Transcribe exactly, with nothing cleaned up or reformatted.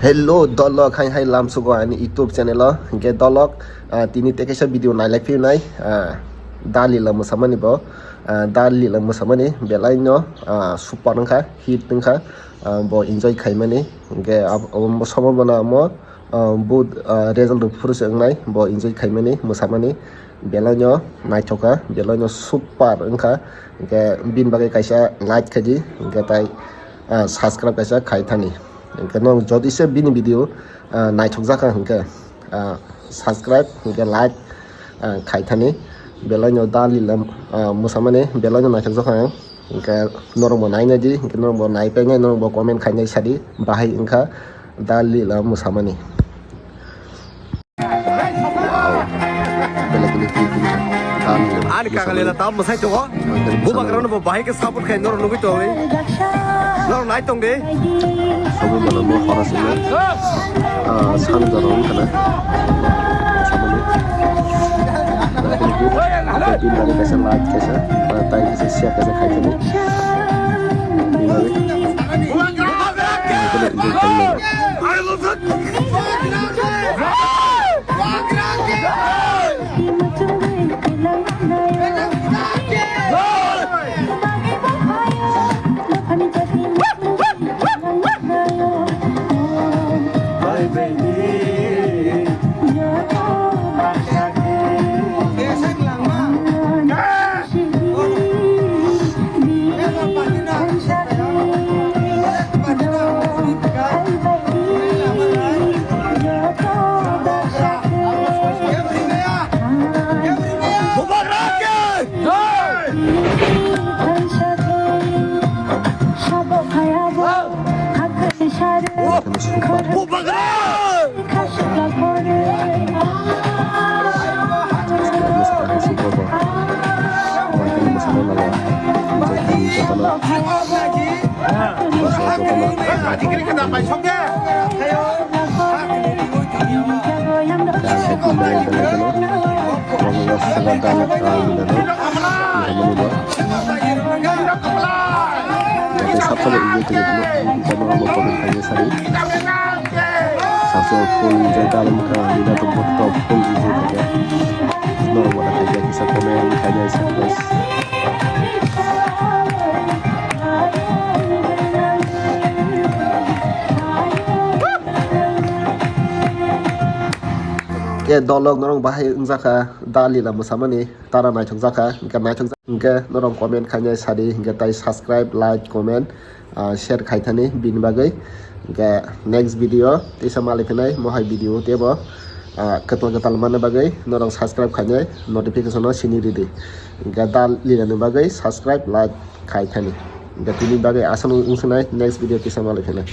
Hello dolok, hai hai lamsugo ani YouTube channel o. Hingke dolok, ah, tini tei kaisa video nailai phiyonai, ah, Da Lila mwsamani bo, ah, Da Lila mwsamani belai no, ah, super wngkha, hit wngkha, ah, bo enjoy khaimani. Hingke abo sobo bono amo, ah, bo, ah, result rok phuru se wngnai, bo enjoy khaimani, mwsamani. Belai no naithok kha, belai no super wngkha. Hingke bini bagwi kaisa like khaidi, hingke tai, ah, subscribe kaisa khai thani. Hingke no jodi se bini video, ah, naithok jakha hingke, ah, subscribe hingke like, ah, khai thani. Belai no Da Lila, ah, mwsamani belai no naithok jakha. Hingke norok bo nainai di, hingke norok bo naipainai, norok bo comment khainai sadi, bahai wngkha Da Lila mwsamani. Wow. Belai belai twi twi. Ani kakalila tam mwsai tongo. Bubagrano bo bahai khe support khai norok nugwi tongwi. Norok nai tong di. Sobo mano mo hora sini. Ah, san jora wngkha na. Samani. Belai belai twi. Tei bini bagwi kaisa like kaisa, ah, tai kaisa share kaisa khai tongdi. Bini bagwi. Belai belai enjoy khai tongdi. Sabsabo enjoy khainai phano, kono bo comment khainai sadi. Sabsabo full enjoy dalwng kha, nina tongbo to full enjoy khaikha. Norok bo khaikha kisa comment khainai sadi. Ke dolok norok bahai wngjakha Da Lila mwsamani. Tara naithok jakha, hingke naithok jakha, hingke norok comment khainai sadi, hingke tai subscribe, like, comment, ah, share khai thani bini bagwi. Hingke next video teisa malai phinai, mohai video tebo, ah, kwtal kwtal manna bagwi norok subscribe khainai notification o sini ridi. Hingke Da Lila ni bagwi subscribe, like khai thani. Hingke tini bagwi aswk wngsinai next video teisa malai phinai.